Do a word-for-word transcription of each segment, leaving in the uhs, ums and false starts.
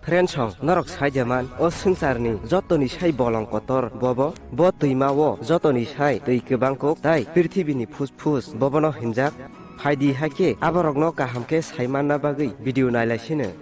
Friends song, norok sai de man, o swngcharni jotoni sai bolong kotor bobo, bo twima o jotoni sai twi kwbang kuk tai prithibini phusphus bobono hinjak. Phaidi hakhe aborokno kaham khe sai manna bagwi video nailai sino.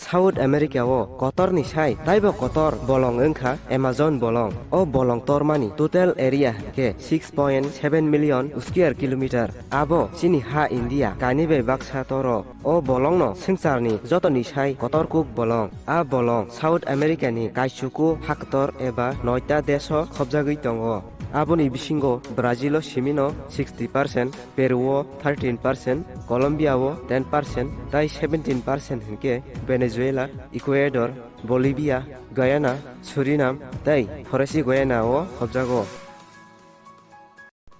South America o kotorni sai taibo kotor bolong wngkha Amazon bolong. O bolong tormani total area hwnkhe six point seven million square kilometer. Abo chini ha India kainwi bai baksa toro. O bolongno swngcharni jotoni sai kotor kuk bolong. A bolong South America ni kaichuku haktor eba noita deso khobjagwi tongo. Aboni bisingo Brazil o simino sixty percent, Peru o thirteen percent, Colombia o ten percent, tai seventeen percent hwnkhe Venezuela, Ecuador, Bolivia, Guyana, Suriname, tai Foresi Guyana o khobjago.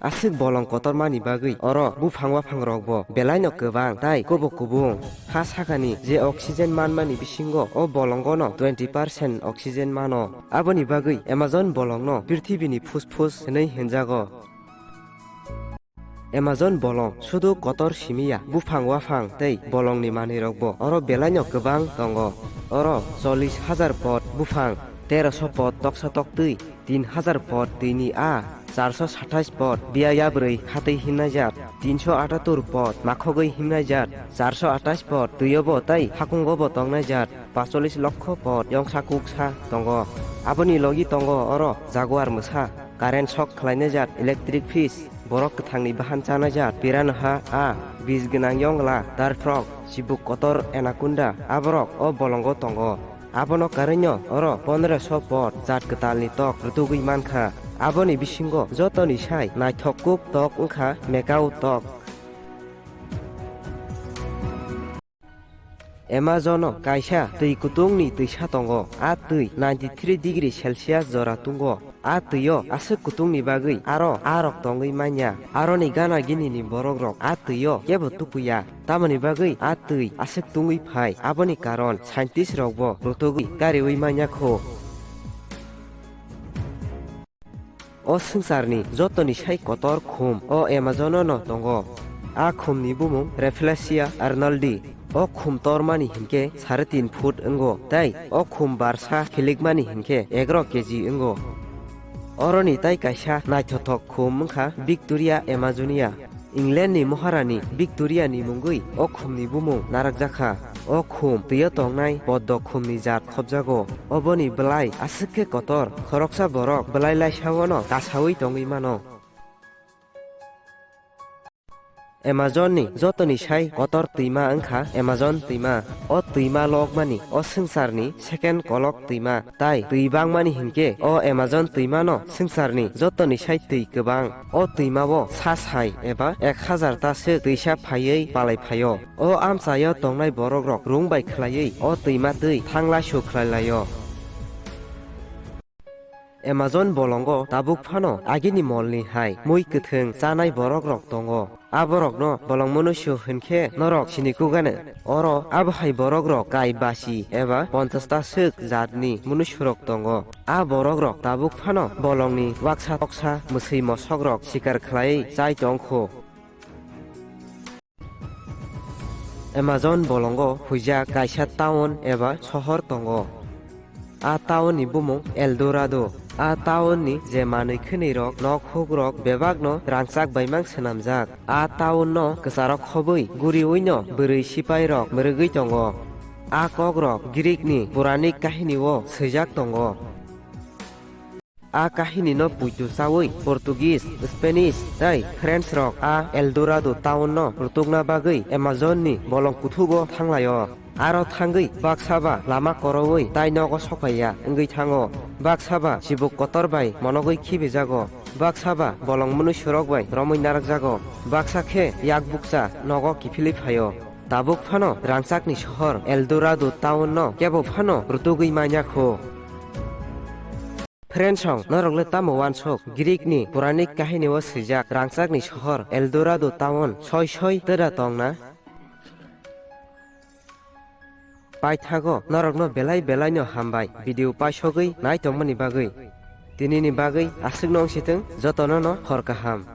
Aswk bolong kotormani bagwi oro buphang waphang rokbo belaino kwbang tai kubuk kubung. Ha sakani je oxygen manmani bisingo o bolongono twenty percent oxygen mano. Aboni bagwi Amazon bolongno prithibini phusphus hwnwi hinjago. Amazon bolong sudu kotor simiya, buphang waphang tei bolongni manwirokbo oro belaino kwbang tongo. Oro chollish hajar pot buphang, teroso pot toksa toktwi, tin hajar pot twini a, charso satais pot biya yabrwi khatwi himnaijak, tinso atattur pot makhogwi himnaijak, charso atais pot twiyobo tei hakungobo tongnaijak, pacholis lokho pot yongsa kuksa tongo. Aboni logi tongo oro Jaguar mwsa, current shock khlainaijak electric fish, borok kwthangni bahan chanaijak, piranha, a, bis gwnang yongla, darfrog, chibuk kotor anaconda, aborok o bolongo tongo. Abono karwino oro pondroso pot jat kwtalni tok rwtugwi mankha. Aboni bisingo jotoni sai naithok kuk tok wngkha Macau tok. Amazon o kaisa twi kutungni twisa tongo. A twi ninety three degree Celsius jora tungo. A twio aswk kutungni bagwi aro arok tongwi manya. Aroni gana ginini borokrok a twio kebo tukuya. Tamoni bagwi a twi aswk tungwi phai, aboni karon scientist rokbo rwtugwi kariwi manya kho. O swngcharni jotoni sai kotor khum o Amazon-o no tongo. A khumni bumung Rafflesia arnoldii. O khum tormani hinkhe sare tin foot wngo, tei o khum barsa khilikmani hinkhe egaro keji wngo. Oroni tai kaisa naithothok khum wngkha Victoria Amazonia. England ni Moharani Victoria ni mungwi o khum ni bumung narakjakha. O khum twio tongnai poddo khum ni jat khobjago. Oboni bwlai aswk khe kotor, khoroksa borok bwlai laisao no kasawi tongwi mano. Amazon ni jotoni sai kotor twima wngkha Amazon twima. O twima lokmani o swngcharni second kolok twima. Tai twi bangmani hinkhe o Amazon twimano swngcharni jotoni sai twi kwbang. O twimao sa sai eba ek hajar ta swk twisa phaiwi palai phaio. O amchaio tongnai borokrok rung bai khlaiwi o twima twi thangla su khlai laio. Amazon bolongo tabuk phano agini molni hai mui kwthwng chanai borokrok tongo. A borokno bolong munusu hinkhe norok sini kugano. Oro abo hai borokrok kai basi eba ponchash ta swk jatni munusurok tongo. A borokrok tabuk phano bolongni waksa toksa mwswi mosokrok sikar khlaiwi chai tongkho. Amazon bolongo huijak kaisa town eba sohor tongo. A town ni bumung El Dorado. A town ni je manwi khwnwi rok, nok huk rok bebak no rangchak baimang swnamjak. A town no kwcharok khobwi guriwi no bwrwi sipai rok mwrwgwi tongo. A kok rok Greek ni Puranic kahini o swijak tongo. A kahini no puitu chawi Portuguese, Spanish tei French rok a El Dorado town no rwtukna bagwi Amazon ni bolong kuthugo thanglaio. Aro thangwi baksa ba lama korowi tai nogo sokaiya wngwi thango. Baksa ba chibuk kotor bai monogwi khibijago. Baksa ba bolong munusurok bai romwi narakjago. Baksa khe yak bukcha nogo kiphilwi phaio. Tabuk phano rangchakni sohor El Dorado town no kebo phano rwtugwi manya kho. Friends song, norok le tamo wansuk? Greek ni Puranic kahini o swijak rangchakni sohor El Dorado town soi soi tera tong na? Paithago norokno belai belai no hambai video paisogwi naitongmani bagwi. Tinini bagwi aswkno wngsitwng, jotono no hor kaham.